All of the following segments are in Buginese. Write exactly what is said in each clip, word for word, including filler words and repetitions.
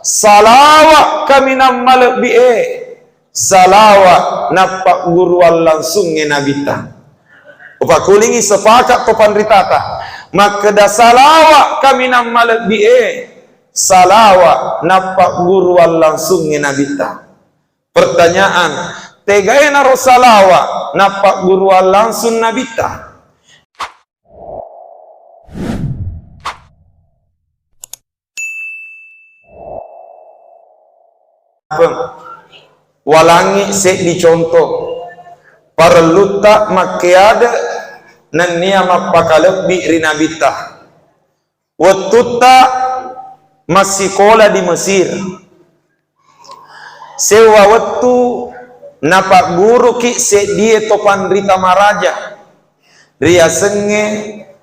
Salawa kaminang malebbi e, salawa nappagguruang langsungnge Nabitta. Upakulingi sepakat to panritata. Makkeda salawa kaminang malebbi e, salawa nappagguruang langsungnge Nabitta. Pertanyaan, tegaenaro salawa nappagguruang langsung Nabitta? Walangi seddi contoh. Parellutta makkeade nennia mappakalebbi ri Nabitta. Wettutta massikola di Mesir, sewwa wettu napagguruki seddie to panrita maraja riasengnge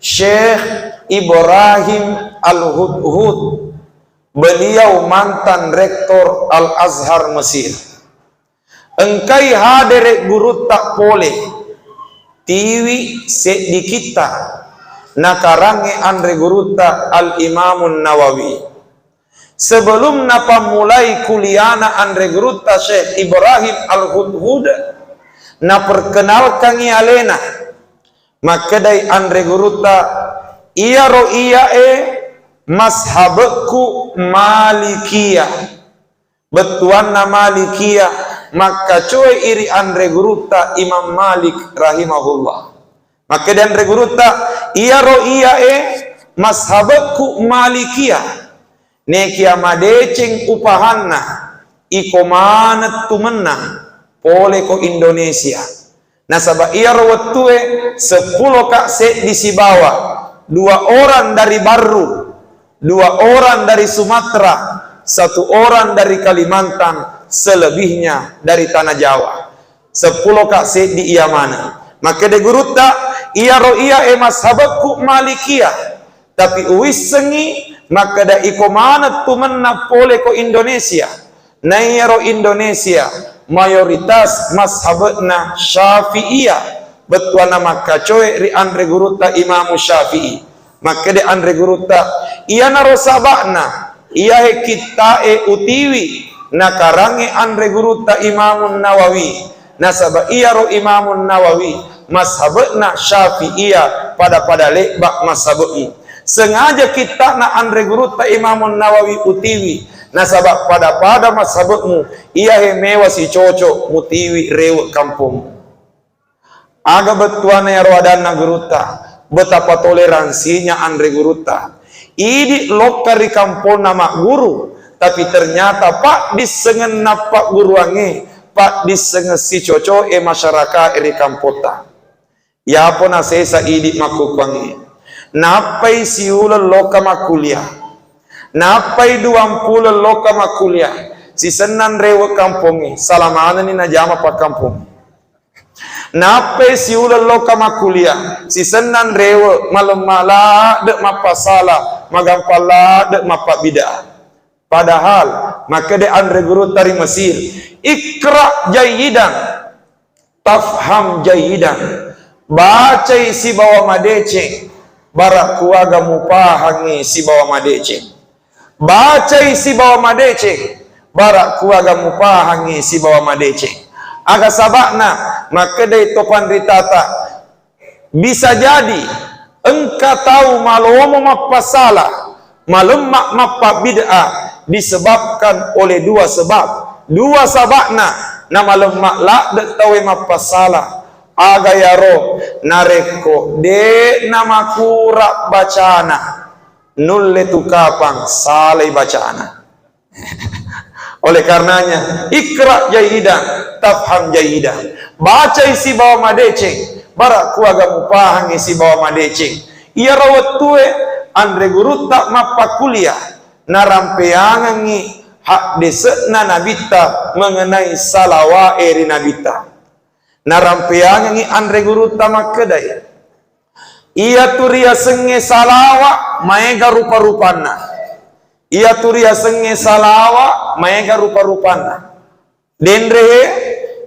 Syekh Ibrahim Al-Hudhud. Beliau mantan rektor Al-Azhar Mesir. Engkai hadere gurutta pole, tiwi seddi kitta nakarangnge anre gurutta Al-Imamun Nawawi. Sebelum napammulai kuliana anre gurutta Syekh Ibrahim Al-Hudhud, naperkenalkangngi alena. Makkedai anre gurutta, "Iyaro iyae mazhabekku Malikiyah." Bettuanna Malikiyah, makkacoe iri anre gurutta Imam Malik rahimahullah. Makkeda anre gurutta, "Iyaro iyae mazhabekku Malikiyah. Nekia madeceng upahanna, iko manettu mennang poleko Indonesia." Nasaba iyaro wettue seppulo ka seddi sibawa dua orang dari Barru, dua orang dari Sumatera, satu orang dari Kalimantan, selebihnya dari Tanah Jawa. Seppulo ka seddi iya maneng. Makkeda gurutta, "Iyaro iyae mazhabekku Malikiyah." Tapi uwissengngi makkeda iko maneng tu mennang pole ko Indonesia. Naiyaro Indonesia mayoritas mazhabna Syafi'iyah, bettuanna makkacoe ri anre gurutta Imamu Syafi'i. Makkeda anre gurutta, iyanaro saba'na iyahe kitta'e utiwi nakarangnge anre gurutta Imamun Nawawi. Nasaba iyaro Imamun Nawawi mazhabna Syafi'iyah, pada-pada lebba mazhabmu. Sengaja kitta'na anre gurutta Imamun Nawawi utiwi, nasaba pada-pada mazhabmu, iyahe mewa sicoco mutiwi rewe kampong. Aga bettuanna iyaro adanna gurutta, betapa toleransinya anre gurutta. Idi lokka ri kamponna magguru, tapi ternyata paddissengeng nappagguruangnge, paddissengeng sicocoe masyarakae ri kampotta. Yapo nasesa idi makkukkuangnge, nappai siuleng lokka makkuliah, nappai duampuleng lokka makkuliah, sisennang rewe kampongnge, sala manenni najama pakkampongnge. Nappai siuleng lokka makkuliah, sisennang rewe malemma ladde mappasala, magampang ladde mappabid'ah. Padahal makkeda anre gurutta ri Mesir, "Iqra jayyidan, tafham jayyidan." Bacai sibawa madeceng, bara kuaga mupahangngi sibawa madeceng. Bacai sibawa madeceng, bara kuaga mupahangngi sibawa madeceng. Aga saba'na? Makkedai to panritata, bisa jadi engka tau malomo mappasala, malemma mappabid'ah disebabkan oleh dua sebab. Dua saba'na namalemma ladde tauwe mappasala. Aga yaro? Narekko de'na makura bacana, nulle tu kapang salai bacana. Oleh karenanya, iqra jayyidan, tafham jayyidan. Bacai sibawa madeceng, bara kuaga mupahangngi sibawa madeceng. Iyaro wettue anre gurutta mappakuliah, narampeangengngi haddese'na Nabitta mengenai salawae ri Nabitta. Narampeangengngi anre gurutta makkedai, iyatu riasengnge salawa maega rupa-rupanna. Iyatu riasengnge salawa maega rupa-rupanna. Denrehe,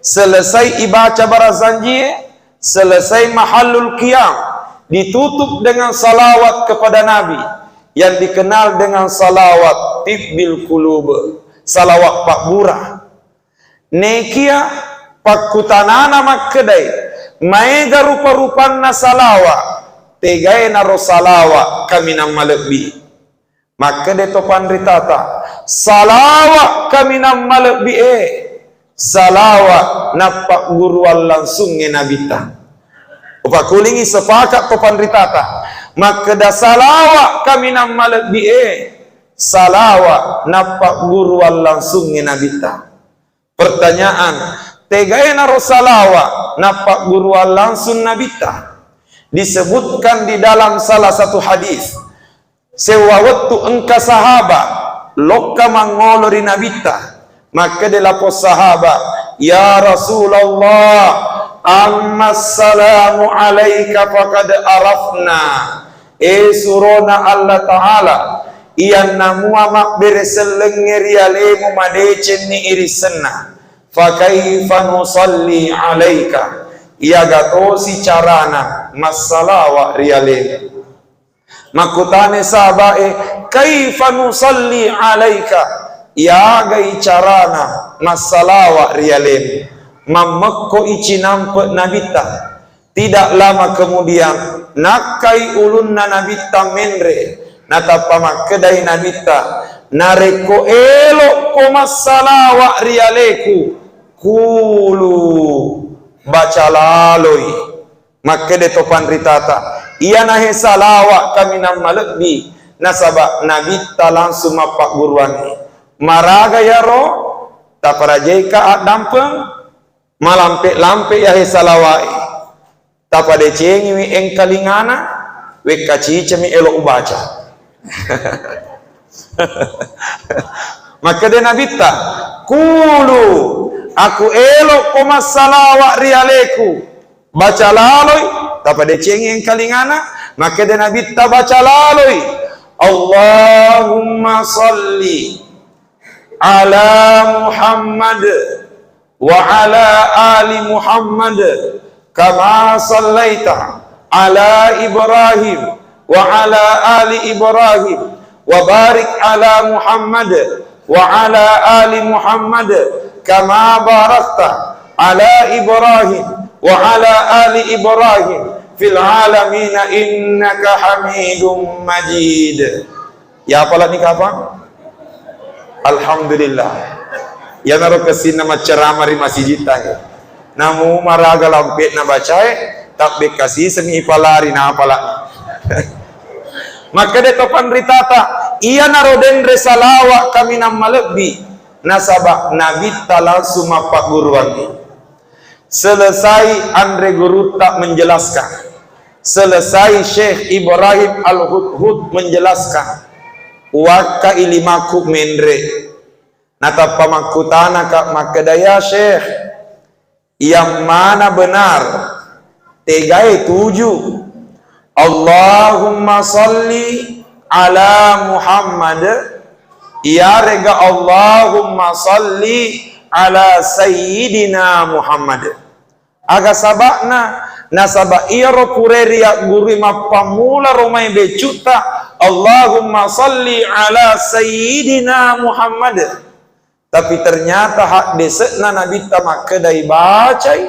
selesai ibaca barazanjie, selesai mahallul qiyam, ditutup dengan salawat kepada Nabi, yang dikenal dengan salawat tibbil qulub, salawat pabbura. Nekia pakkutanana makkedai, maega rupa-rupanna salawa, tegae naro salawa kaminang malebbi. Makkeda to panritata, salawa kaminang malebbi e, salawa nappagguruang langsungnge nabitta. Upakkulingi sepakat to panritata, makkeda salawa kaminang malebbi e, salawa nappagguruang langsungnge nabitta. Pertanyaan, tegae naro salawa nappagguruang langsung nabitta? Disebutkan di dalam salah satu hadis, sewwa wettu engka sahaba lokka mangolo ri nabitta. Makkeda lapong sahaba, "Ya Rasulullah, amma salamu alaika faqad arafna." E surona Allah Ta'ala, iyanna mua mabbere sellengnge ri alemu madecenni irissenna. Fa kaifa nusalli alaika? Iyaga tosi carana massalawa ri alemu. Makkutane sahabae, "Kaifa nusalli alaika?" Iyagai carana massalawa ri alemu. Mammekko icinampe nabitta. Tidak lama kemudian, nakkai ulunna nabitta menre, natappa makkedai nabitta, "Narekko elokko massalawa ri aleku, kulu, baca laloi." Makkeda to panritata, "Iyanahe salawa kaminang malebbi, nasaba nabitta langsung mappagguruangngi." Maraga yaro? Taparajaika addampeng? Malampe-lampe yahe salawae. Tapadecengiwi engkalingana, wekka cicemi elo ubaca. Makkeda nabitta, "Kulu, aku elokko massalawa ri aleku, baca laloi." Tapadecengi engkalingana, makkeda nabitta, "Baca laloi, Allahumma salli ala Muhammad wa ala ali Muhammad kama sallaita ala Ibrahim wa ala ali Ibrahim wa barik ala Muhammad wa ala ali Muhammad kama barakta ala Ibrahim wa ala ali Ibrahim fil alamin innaka Hamidum Majid." Ya, apalani kapang? Alhamdulillah. Iyanaro kessinna maccarama ri masijitta e. Namu maraga lampe'na bacae, tabbekkasisengngi ipalari napala. Makkeda to panritata, iyanaro denre salawa kaminang malebbi, nasaba nabitta langsung mappagguruangngi. Selesai anre gurutta menjelaskan, selesai Syekh Ibrahim Al-Hudhud menjelaskan, wakka ilimaku menre. Natappa makkutanaka makkeda, "Ya Syekh, yang mana benar? Tegae tuju? Allahumma salli ala Muhammad, iyarega Allahumma salli ala Sayyidina Muhammad." Aga saba'na? Nasaba iyaro purae riaggurui mappammula ro mai beccutta, "Allahumma salli ala Sayyidina Muhammad." Tapi ternyata haddese'na nabitta makkedai bacai,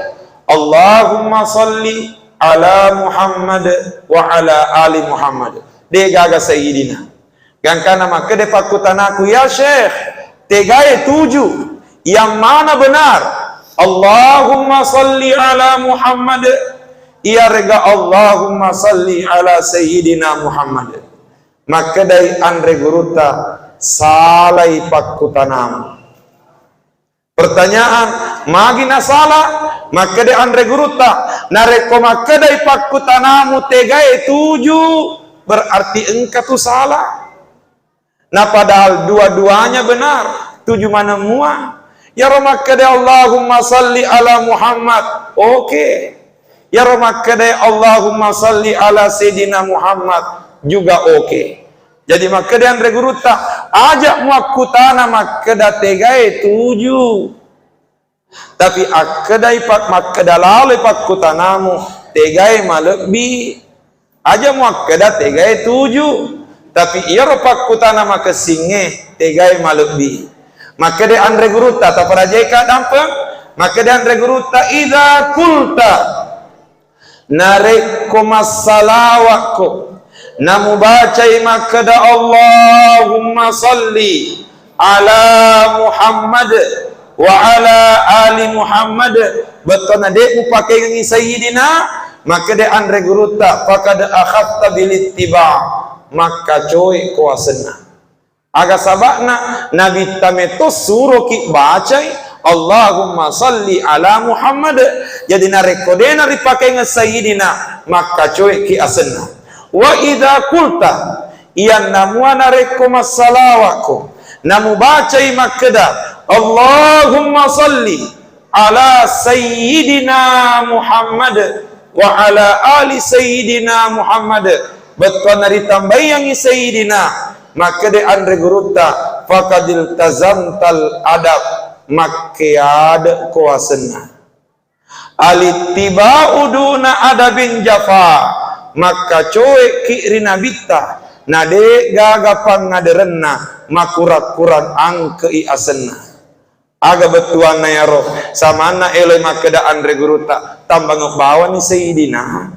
"Allahumma salli ala Muhammad wa ala ali Muhammad." Degaga Sayyidina. Gangkana makkeda pakkutanaku, "Ya Syekh, tegae tuju, yang mana benar? Allahumma salli ala Muhammad, iyarega Allahumma salli ala Sayyidina Muhammad." Makkedai anre gurutta, "Salai pakkutanamu." Pertanyaan, magi nasala? Makkeda anre gurutta, "Narekko makkedai pakkutanamu tegae tuju, berarti engka tu sala." Nah, padahal dua-duanya benar, tuju maneng mua. Iyaro makkeda Allahumma salli ala Muhammad, oke. Iyaro makkeda Allahumma salli ala Sayyidina Muhammad juga oke. Jadi makkeda anre gurutta, aja muakkutana makkeda tegae tuju. Tapi akkedai pak-, makkeda laloi pakkutanamu tegae malebbi. Aja muakkeda tegae tuju. Tapi iyaro pakkutana makessingnge tegai malebbi. Makkeda anre gurutta, taparajaika dampeng? Makkeda anre gurutta, "Idza qulta," narekko massalawakko, namubacai makkeda, "Allahumma salli ala Muhammad wa ala ali Muhammad," bettuanna de mupakengengi sayyidina, makkeda anre gurutta, "Faqad akhadta bil ittiba," makkacoe ko asenna. Aga saba'na? Nabitta metto suroki bacai, "Allahumma salli ala Muhammad." Jadi narekko de naripakengeng sayyidina, makkacoeki asenna. Wa idza qulta, iyanna mua narekko massalawakko, namubacai makkeda, "Allahumma salli ala sayyidina Muhammad wa ala ali sayyidina Muhammad," bettuanna ritambaiangngi sayyidina, makkeda anre gurutta, "Faqad iltazamtal adab," makkeade ko asenna. "Alittiba'u duna adabin jafa," makkacoeki ri nabitta, na de gaga pangaderenna makurang-kurang angkei asenna. Aga bettuanna iyaro? Samanna eloi makkeda anre gurutta, tambangeng bawani sayyidina.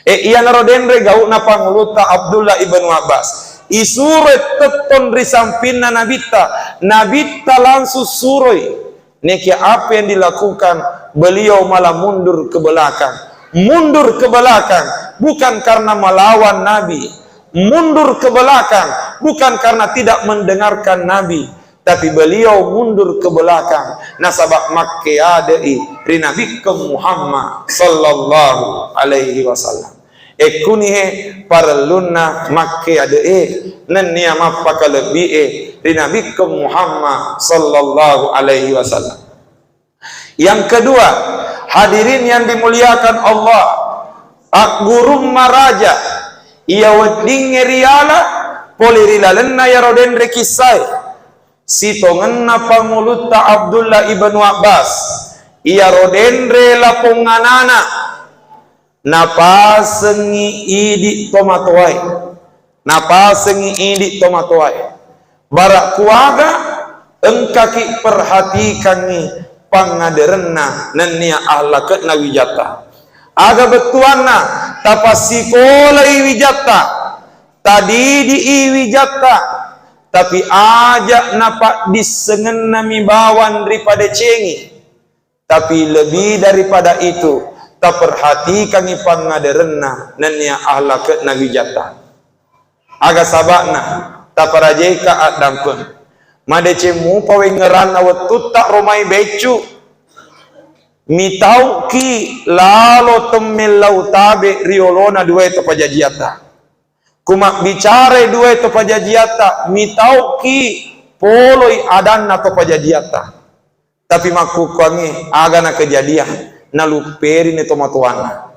E, iyanaro denre gau'na pangulutta Abdullah ibnu Abbas. Isuroi tettong ri sampinna nabitta, nabitta langsung suroi. Nekia apa yang dilakukan? Beliau malah mundur ke belakang. Mundur ke belakang bukan karena melawan Nabi. Mundur ke belakang bukan karena tidak mendengarkan Nabi, tapi beliau mundur ke belakang nasaba makkeadei ri Nabikkeng Muhammad sallallahu alaihi wasallam. Ekkunihe parellunna makkeadee nennia mappakalebbi'e ri Nabikkeng Muhammad sallallahu alaihi wasallam. Yang kedua, hadirin yang dimuliakan Allah, aggurung maraja iya weddingnge riala pole ri lalenna iyaro denre kissae. Sitongenna pangulutta Abdullah ibnu Abbas, iyaro denre lapong anana napasengngi idi tomatoae. Napasengngi idi tomatoae. Bara kuaga engkaki perhatikangngi pangaderenna nennia ahlakena wijatta. Aga bettuanna? Tapassikolai wijatta, tadidi'i wijatta, tapi aja napaddissengennami bawang ripadecengi. Tapi lebih daripada itu, taperhatikangngi pangaderenna nennia ahlakena wijatta. Aga saba'na? Taparajaika addampeng. Madeceng mupa wengngeranna wettutta romai beccu. Mitauki lalo temmellau tabe ri olona duae to pajajiatta. Kumabbicarai duae to pajajiatta, mitauki poloi adanna to pajajiatta. Tapi makkukkuangnge aga nakejadian, nalupperini tomatoanna.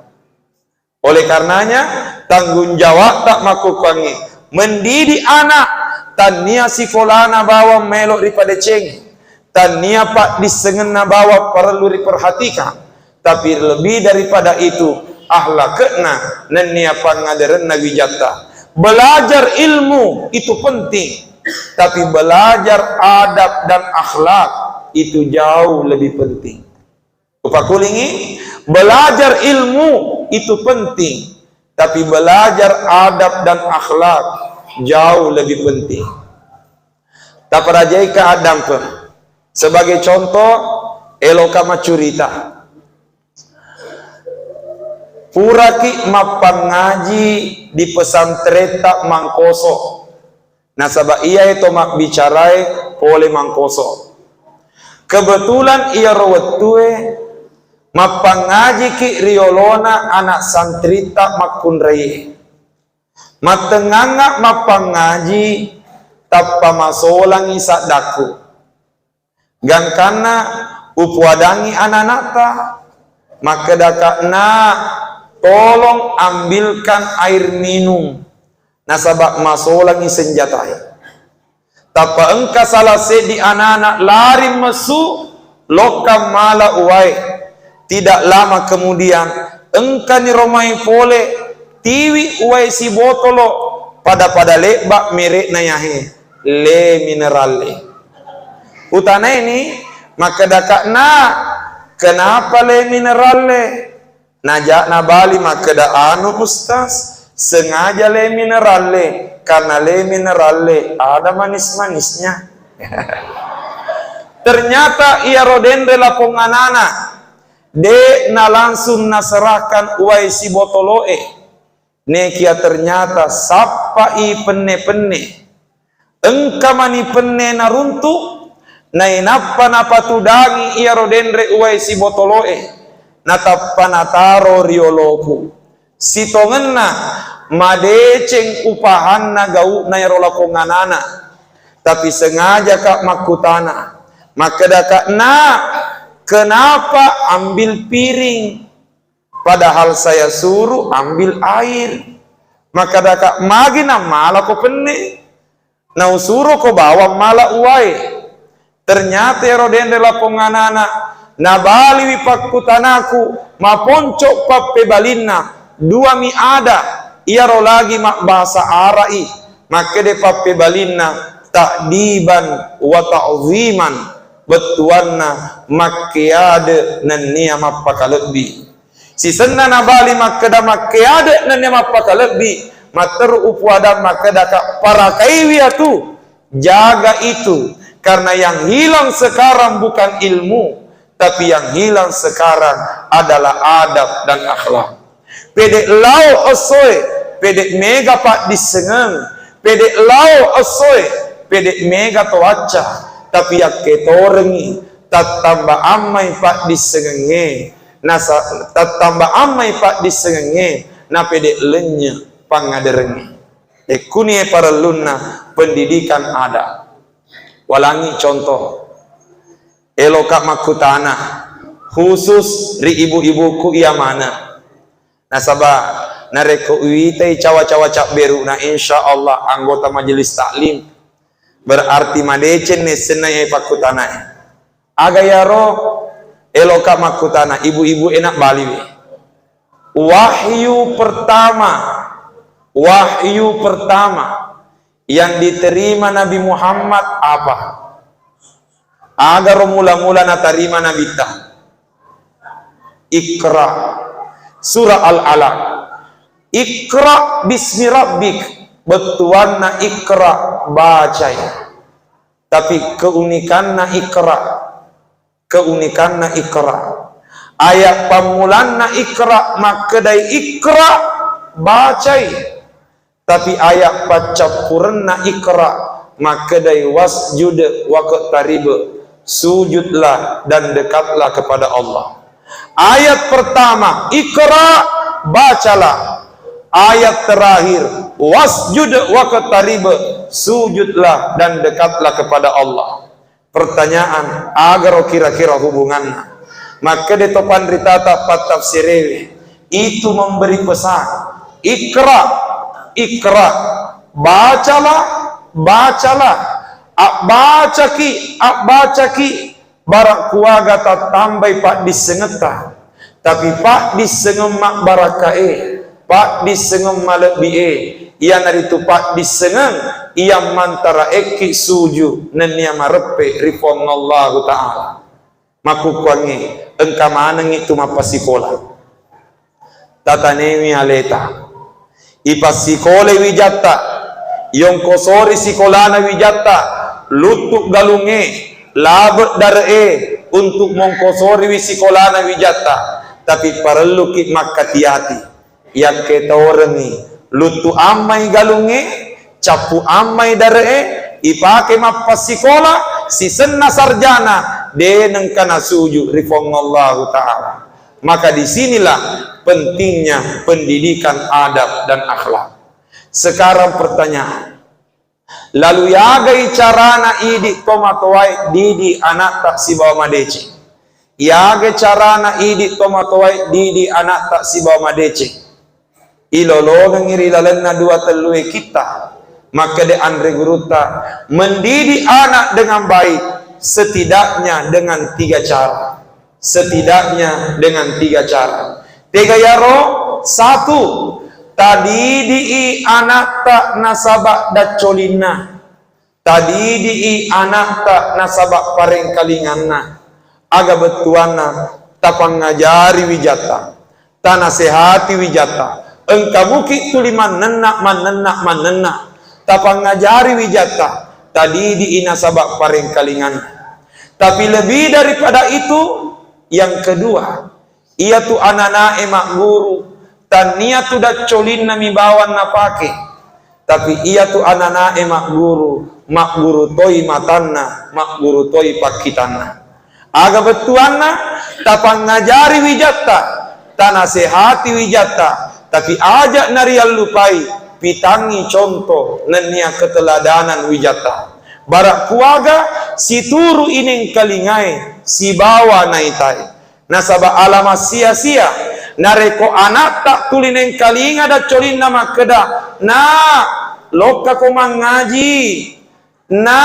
Oleh karenanya, tanggung jawabta makkukkuangnge mendidik anak, tannia sikolana bawang maelo ripadecengi, tannia paddissengenna bawang parellu riperhatikan, tapi lebih daripada itu, ahlakna nennia pangaderenna wijatta. Belajar ilmu itu penting, tapi belajar adab dan akhlak itu jauh lebih penting. Upakulingi, belajar ilmu itu penting, tapi belajar adab dan akhlak jauh lebih penting. Taparajaika addampeng. Sebagai contoh, eloka maccurita. Puraki mappangngaji di pesantretta Mangkoso. Nasaba iyae to mabbicarae pole Mangkoso. Kebetulan iyaro wettue mappangngajiki ri olona anak santritta makkunraie. Mattengngangnga mappangngaji, tappa masolangi saddakku. Gangkanna upoadangngi anana'ta, makkedaka, "Nak, tolong ambilkan air minum, nasaba masolangi senjatae." Tappa engka salah seddi anana lari messu, lokkang mala uwae. Tidak lama kemudian, engkani romai pole, tiwi uwai sibotolo pada-pada lebba merekna yahe, le mineralle. Utanaini, makkedaka, "Na, kenapa le mineralle?" Naja-, nabali makkeda, "Anu, Ustaz, sengaja le mineralle, karena le mineralle ada manis-manisnya." Ternyata iyaro denre lapong anana, de' na langsung naserahkan uwai sibotolo'e. Nekia ternyata sappai penne-penne. Engka mani penne naruntu, nainappa napatudangi iyaro denre uwai sibotolo'e, natappa nataro ri oloku. Sitongenna madeceng upahanna gau'na iyaro lapong anana. Tapi sengajaka makkutana, makkedaka, "Nak, kenapa ambil piring? Padahal saya suruh ambil air." Makkedaka, "Magi nammalako penne? Nausuroko bawang mala uwae." Ternyata ero denre lapong anana, nabaliwi pakkutanaku, maponco pappebalinna, duami ada, iyaro lagi mabbahasa Ara'i, makkede pappebalinna, ta'diban wa ta'ziman, bettuanna makkeade nennia mappakalebbi. Sisenna nabali makkeda makkeade nennia mappakalebbi, matteru upuadang makkedaka, parakaiwi atu, jaga itu, karena yang hilang sekarang bukan ilmu, tapi yang hilang sekarang adalah adab dan akhlak. Pede lao essoe, pede mega paddissengeng, pede lao essoe, pede mega toacca, tapi yakketorengi tattamba ammai paddissengengnge, nasa-, tattamba ammai paddissengengnge, napede lennye pangaderengnge. Ekkunie parellunna pendidikan ada. Walangi contoh. Eloka makkutana, khusus ri ibu-ibuku iya maneng. Nasaba narekko uwitai cawa-cawa cabberu'na, insya Allah anggota majelis taklim, berarti madeceng nessenna iya pakkutanae. Aga iyaro eloka makkutana, ibu-ibu enak baliwi. Wahyu pertama, wahyu pertama yang diterima Nabi Muhammad apa? Agaro mula-mula natarima Nabitta? Iqra. Surah Al-Alaq. Iqra bismi rabbik. Bettuanna Iqra, bacai. Tapi keunikanna Iqra, keunikanna Iqra. Ayat pammulanna Iqra makkedai Iqra, bacai. Tapi ayat paccappurenna Iqra makkedai wasjud waqtarib, sujudlah dan dekatlah kepada Allah. Ayat pertama, Iqra, bacalah. Ayat terakhir, wasjud waqtarib, sujudlah dan dekatlah kepada Allah. Pertanyaan, agaro kira-kira hubunganna? Makkeda to panritata pattafsirewe, itu memberi pesan. Iqra, Iqra, bacalah, bacalah, abbacaki, abbacaki, bara kuaga tattambai paddissengetta. Tapi paddissengeng mabbarakkae, paddissengeng malebbi'e, iyanaritu paddissengeng iya mantaraekki suju nennia mareppe ri Puang Allahu Ta'ala. Makkukkuangnge, engka manengngi tu mappasikola. Tatanewi aleta. Ipassikolai wijatta, yongkosori sikolana wijatta, luttu galungnge, labe dare'e untuk mongkosoriwi sikolana wijatta, tapi parelluki makkati-ati. Yakketorengngi, luttu ammai galungnge, cappu ammai dare'e, ipake mappassikola, sisenna sarjana, de nengka nasuju ri Puang Allahu Ta'ala. Maka di sinilah pentingnya pendidikan adab dan akhlak. Sekarang pertanyaan, lalu yagai carana idi tomatoae didi anakta sibawa madeceng? Yagai carana idi tomatoae didi anakta sibawa madeceng? Ilolongengngi ri lalenna dua tellue kitta. Makkeda anre gurutta, mendidik anak dengan baik setidaknya dengan tiga cara. Setidaknya dengan tiga cara. Tega yaro? Satu, Tadidi'i anatta nasaba daccolinna. Tadidi'i anatta nasaba parengkalinganna. Aga bettuanna? Tapangajari wijatta, tanasehati wijatta. Engka muki tuli mannenna, mannenna, mannenna. Tapangajari wijatta, tadidi'i nasaba parengkalinganna. Tapi lebih daripada itu, yang kedua, iyatu anana'e magguru, tannia tu daccolinna mi bawang napake, tapi iyatu anana'e magguru, magguru toi matanna, magguru toi pakkitanna. Aga bettuanna? Tapangajari wijatta, tanasehati wijatta, tapi aja nariallupai, pitangngi contoh nennia keteladanan wijatta. Bara kuaga situru inengkalingae sibawa naitae. Nasaba alama sia-sia, narekko anatta tuli nengkalinga daccolinna makkeda, "Na, lokkako mangngaji, na,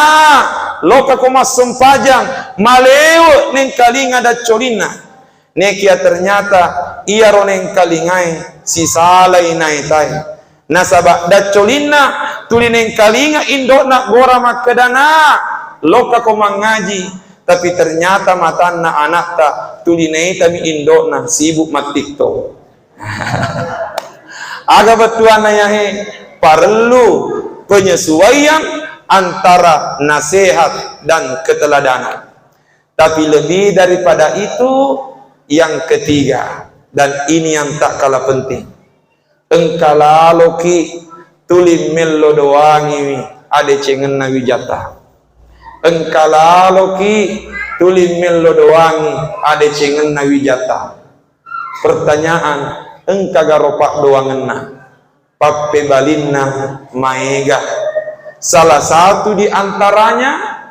lokkako massempajang," malewe nengkalinga daccolinna. Nekia ternyata iyaro nengkalingae sisalai naitae. Nasaba daccolinna tuli nengkalinga indo'na gora makkeda, "Na, lokkako mangngaji," tapi ternyata matanna anatta tuli naitami indo'na sibuk mattiktok. Aga bettuanna yahe? Parellu penyesuaian antara nasihat dan keteladanan. Tapi lebih daripada itu, yang ketiga, dan ini yang tak kalah penting, engka laloki tuli mello doangiwi adecengenna wijatta. Engka laloki tuli mello doangi adecengenna wijatta. Pertanyaan, engka garo paddoangenna? Pappebalinna maega. Salah satu di antaranya,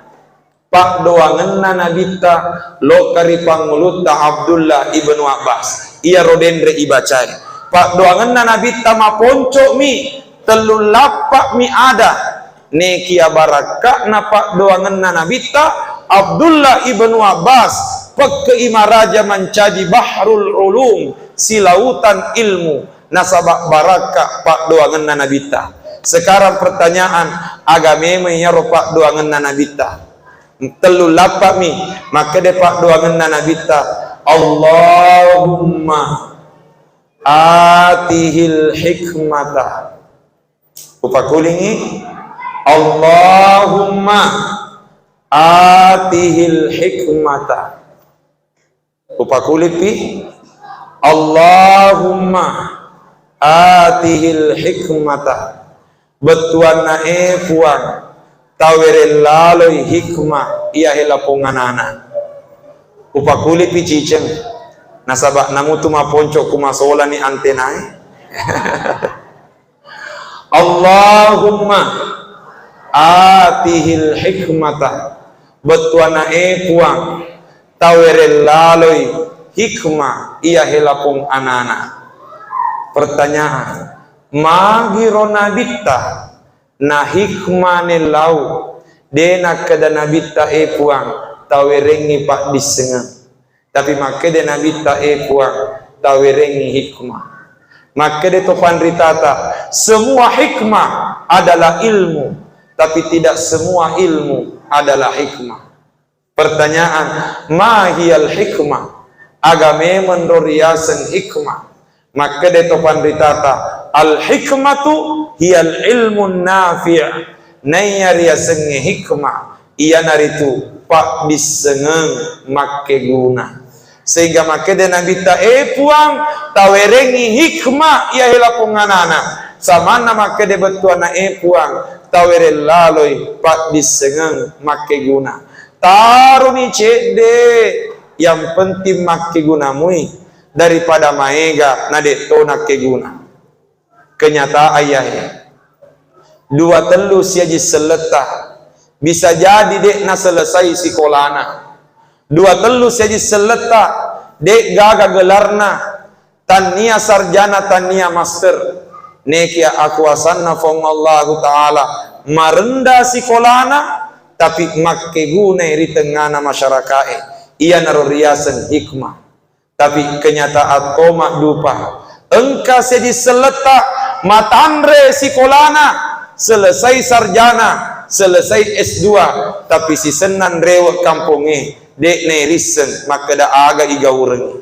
paddoangenna Nabitta lokka ri pangulutta Abdullah ibnu Abbas. Iyaro denre ibacae. Paddoangenna Nabitta maponco'mi, tellu lappa'mi ada. Nekia barakka'na paddoangenna Nabitta, Abdullah ibnu Abbas, pekke'i maraja mancaji bahrul ulum, silautan ilmu, nasaba barakka paddoangenna Nabitta. Sekarang pertanyaan, aga memeng iyaro paddoangenna Nabitta? Tellu lappa'mi, makkeda paddoangenna Nabitta, "Allahumma atihil hikmata." Upakulingi, "Allahumma atihil hikmata." Upakulipi, "Allahumma atihil hikmata." Bettuanna, e Puang, tawereng laloi hikmah iya hela ponganana. Upakulipi ciceng, nasaba namutu maponco ku masolani antenae. Allahumma atihil hikmata. Bettuanna, e Puang, tawereng laloi hikmah iya hela ponganana. Pertanyaan, magiro Nabitta na hikmah nellau, de nakkeda Nabitta, e Puang, tawerengngi paddissengeng. Tapi makkeda Nabitta, e Puang, tawerengngi hikmah. Makkeda to panritata, semua hikmah adalah ilmu, tapi tidak semua ilmu adalah hikmah. Pertanyaan, ma hiyal hikmah? Aga memeng ro riaseng hikmah? Makkeda to panritata, al hikmatu hiyal ilmun nafi'. Naiya riasengnge hikmah, iyanaritu paddissengeng makkeguna. Sehingga makkeda Nabitta, e Puang, tawerengngi hikmah iya hela ponganana. Samanna makkeda bettuanna, e Puang, tawereng laloi paddissengeng makkeguna. Taroni cedde, yang penting makkegunamui daripada maega na de to nakkeguna. Kenyataan iyae. Dua tellu siaji selletta bisa jadi de naselesai sikolana. Dua tellu siaji selletta de gaga gelarna, tannia sarjana, tannia master. Nekia akuasanna Puang Allahu Ta'ala, marenda sikolana, tapi makkegunai ri tengngana masyarakae. Iyanaro riaseng hikmah. Tapi kenyataan to maddupa. Engka siaji selletta Matanre sikolana, selesai sarjana, selesai S dua, tapi sisenna nrewe' kampongnge, de' nairisseng makkeda aga igaurengngi.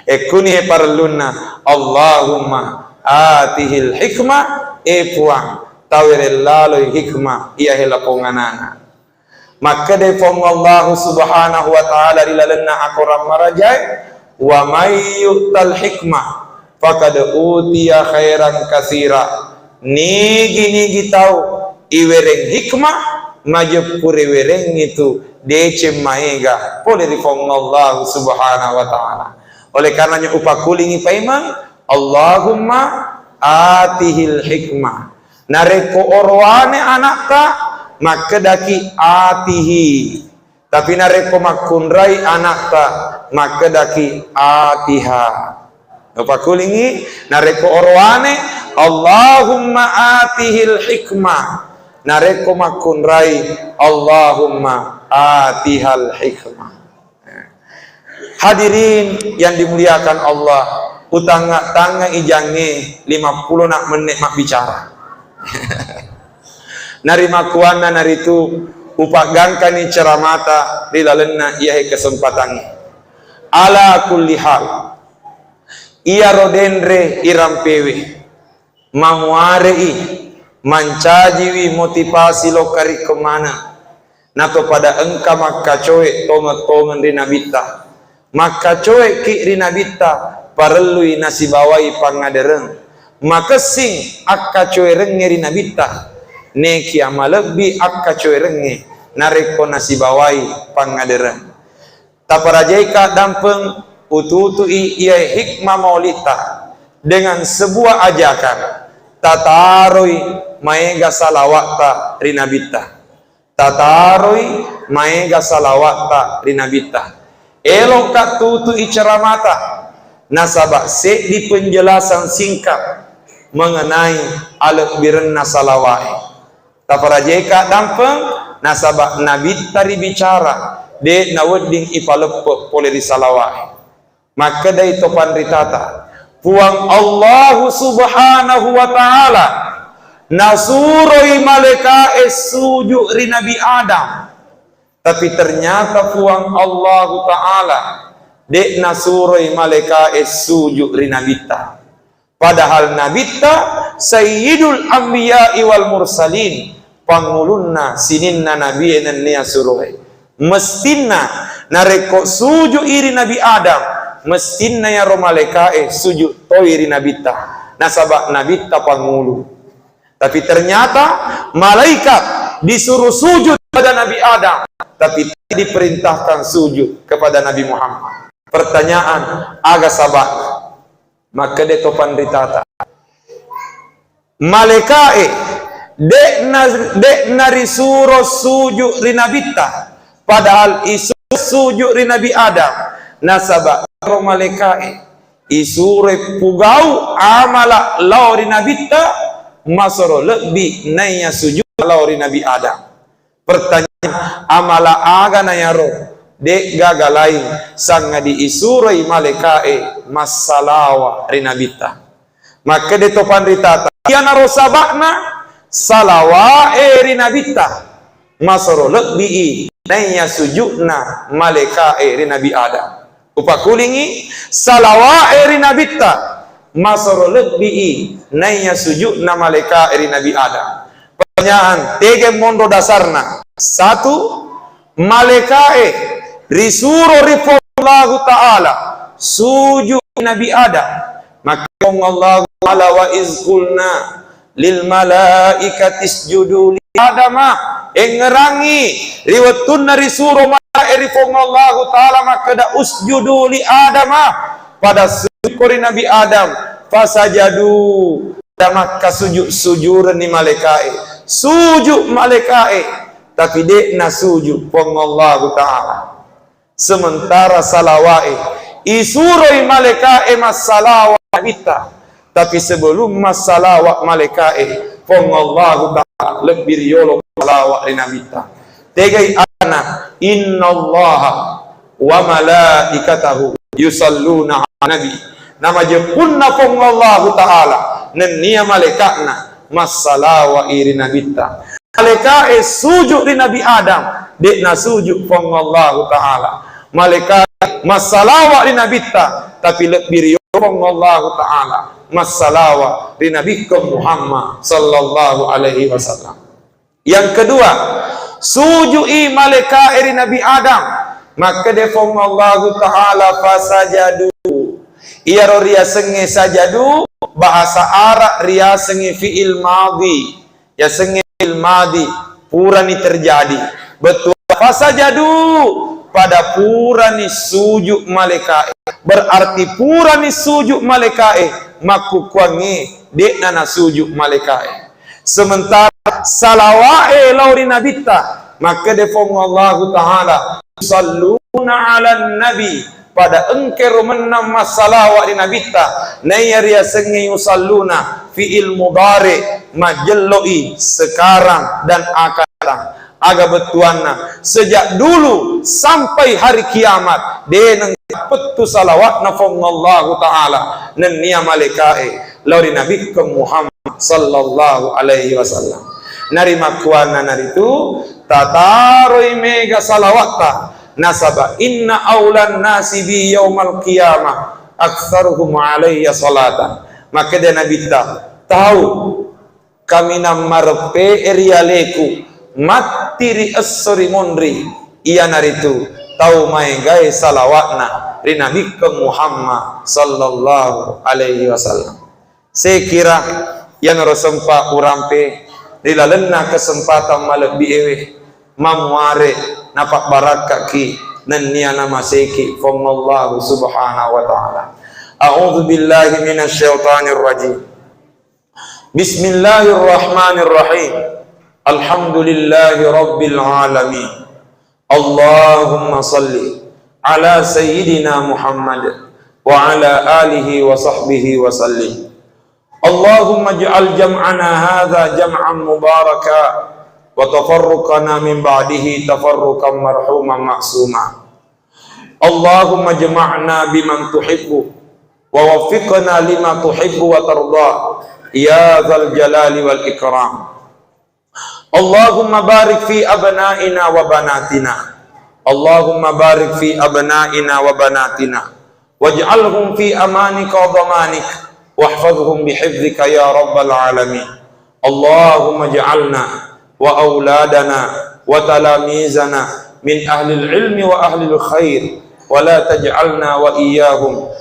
Ekkuni he parellunna, Allahumma atihil hikmah, e Puang, tawereng laloi hikmah iyahe lapong anana. Makkedai Puang Allahu Subhanahu wa Ta'ala ri lalenna akorang marajae, "Wa may yu'tal hikmah faqad utiya khairan katsira." Nigi-nigi tau iwereng hikmah, majeppu riwerengngi tu deceng maega pole ri Puang Allahu Subhanahu wa Ta'ala. Oleh karenanya upakulingi paimeng, Allahumma atihil hikmah. Narekko orowane ana'ta, makkedaki atihi. Tapi narekko makkunrai ana'ta, makkedaki atiha. Upakulingi, narekko orowane, Allahumma atihil hikmah. Narekko makkunrai, Allahumma atihal hikmah. Hadirin yang dimuliakan Allah, utangnga-tangngai jangnge lima pulo na menne' mabbicara. Narimakkuannanaritu upaggangkani ceramata ri lalenna iyahe kesempatangnge. Ala kulli hal, iyaro denre irampewe, mamuare'i, mancajiwi motivasi lokka ri kemmana, nato pada engka makkacoe tongeng-tongeng ri Nabitta. Makkacoeki ri Nabitta, parellui nasibawai pangngadereng. Makessing akkacoerengnge ri Nabitta, nekia malebbi akkacoerengnge narekko nasibawai pangngadereng. Taparajaika dampeng, ututu'i iyae hikmah maulitta dengan sebuah ajakan, tataroi maega salawatta ri Nabitta. Tataroi maega salawatta ri Nabitta. Eloka tutu'i ceramata, nasaba seddi penjelasan singkat mengenai alebbirenna salawa'e. Taparajeka dampeng, nasaba Nabitta ribicara, de nawedding ipaleppe pole ri salawa'e. Makkedai to panritata, Puang Allahu Subhanahu wa Ta'ala nasuroi malaeka'e suju ri Nabi Adam. Tapi ternyata Puang Allahu Ta'ala de nasuroi malaeka'e suju ri Nabitta. Padahal Nabitta Sayyidul Anbiya'i wal Mursalin, pangulunna sininna nabie nennia suroe. Mestinna narekko suju'i ri Nabi Adam, mestinna yaro malaeka'e suju toi ri Nabitta, nasaba Nabitta pangulu. Tapi ternyata malaikat disuruh sujud pada Nabi Adam, tapi tidak diperintahkan sujud kepada Nabi Muhammad. Pertanyaan, aga saba'na? Makkeda to panritata, malaeka'e de'na, de'na risuro suju ri Nabitta, padahal isuro suju ri Nabi Adam. Nasaba ro malaeka'e isuroi pugau amala lao ri Nabitta, masoro lebbi naiya suju lao ri Nabi Adam. Pertanyaan, amala aga na yaro? De'gaga laing, sangadi isuroi malaeka'e massalawa ri Nabitta. Makkeda to panritata, iyanaro saba'na salawa'e ri Nabitta, masoro lebbi'i naiya suju'na malaeka'e ri Nabi Adam. Upakulingi, salawa'e ri Nabitta, masoro lebbi'i naiya suju'na malaeka'e ri Nabi Adam. Pertanyaan, tege monro dasarna? Satu, malaeka'e risuro ri Puang Allahu Ta'ala suju Nabi Adam. Maka Puang Allahu Ta'ala, "Wa iz qulna lil malaikati isjudu li Adama." Engngerangngi ri wettunna risuro malaeka'e ri Puang Allahu Ta'ala makkeda, "Usjudu li Adama." Pada sujukko ri Nabi Adam, fasajadu. Pada makkasujud-sujurenni malaeka'e. Sujud malaeka'e, tapi de'na sujud Puang Allahu Ta'ala. Sementara salawa'e isuroi malaeka'e massalawa Nabitta, tapi sebelum massalawa malaeka'e, Puang Allahu Ta'ala lebbi riolo massalawa ri Nabitta. Tegai anna, "Innallaha wa malaikatahu yusalluna ala nabi." Namajeppunna Puang Allahu Ta'ala, nennia malaika'na massalawa'i ri Nabitta. Malaika'e suju' ri Nabi Adam, de' nasuju' Puang Allahu Ta'ala. Malaika'e massalawa' ri Nabitta, tapi lebbi rio Puang Allahu Ta'ala massalawa' ri Nabikkong Muhammad sallallahu alaihi wasallam. Yang kedua, suju'i malaika'e ri Nabi Adam. Makkeda Puang Allahu Ta'ala, "Fasajadu." Iyaro riasengnge sajadu, bahasa Arab riasengnge fi'il madhi. Yasengnge fi'il madhi, purani terjadi. Betul. Fasajadu, pada purani suju' malaika'e. Berarti purani suju' malaika'e, makkukkuangnge de'na nasuju' malaika'e. Sementara salawa'e lao ri Nabitta, makkeda Puang Allahu Ta'ala, "Yusalluna 'alan nabi," pada engkero mennang massalawa' ri Nabitta, naiya riasengnge yusalluna, fi'il mudhari, majjello'i sekarang dan akan datang. Aga bettuanna, sejak dulu sampai hari kiamat, de' nengka pettu salawa'na Puang Allahu Ta'ala nennia malaika'e lao ri Nabikkong Muhammad sallallahu alaihi wasallam. Narimakkuannana ritu, tataroi mega salawa'ta, nasaba inna aulan nasi bi yaumal qiyamah aktsaruhum alayya salatan. Makkeda Nabitta, tau kaminang mareppe'e ri aleku matti ri esso ri monri, iyanaritu tau maegae salawa'na ri Nabikkong Muhammad sallallahu alaihi wasallam. Sekira iyanaro sempa urampe ri lalenna kesempatan malebbi'ewe, mammuare napabbarakkaki nennia namaseki Puang Allahu Subhanahu wa Ta'ala. A'udzu billahi minasy syaithanir rajim. Bismillahirrahmanirrahim. Alhamdulillahi rabbil alamin. Allahumma salli ala sayyidina Muhammad wa ala alihi wa sahbihi wa sallim. Allahumma ij'al jam'ana hadza jam'an mubaraka wa tafarruqana min ba'dihi tafarruqan marhuman ma'suma. Allahumma ijma'na biman tuhibbu wa waffiqna lima tuhibbu wa tarda, ya dzal jalali wal ikram. Allahumma barik fi abna'ina wa banatina. Allahumma barik fi abna'ina wa banatina. Waj'alhum fi amanika wa dhamanik. Wahfazhum bihifzika ya rabbal alamin. Allahumma ij'alna wa auladana wa talamizana min ahlil ilmi wa ahlil khair. Wa la taj'alna wa iyyahum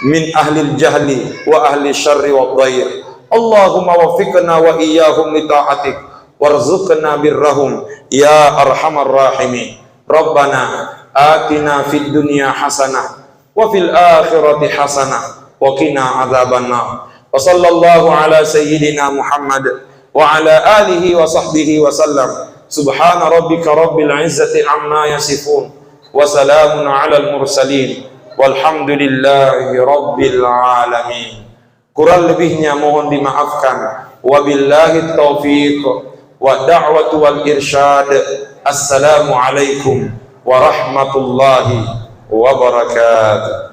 min ahlil jahli wa ahli syarri wa dhair. Allahumma waffiqna wa iyyahum li ta'atik warzuqna birrahum ya arhamar rahimin. Rabbana atina fid dunya hasanah wa fil akhirati hasanah wa qina adzabannar. Wa sallallahu ala sayyidina Muhammad wa ala alihi wa sahbihi wa sallam. Subhana rabbika rabbil izzati amma yasifun. Wa salamun alal mursalin. Walhamdulillahi rabbil alamin. Kurang lebihnya mohon dimaafkan. Wabillahi taufiq wa da'watu wal irsyad. Assalamualaikum warahmatullahi wabarakatuh.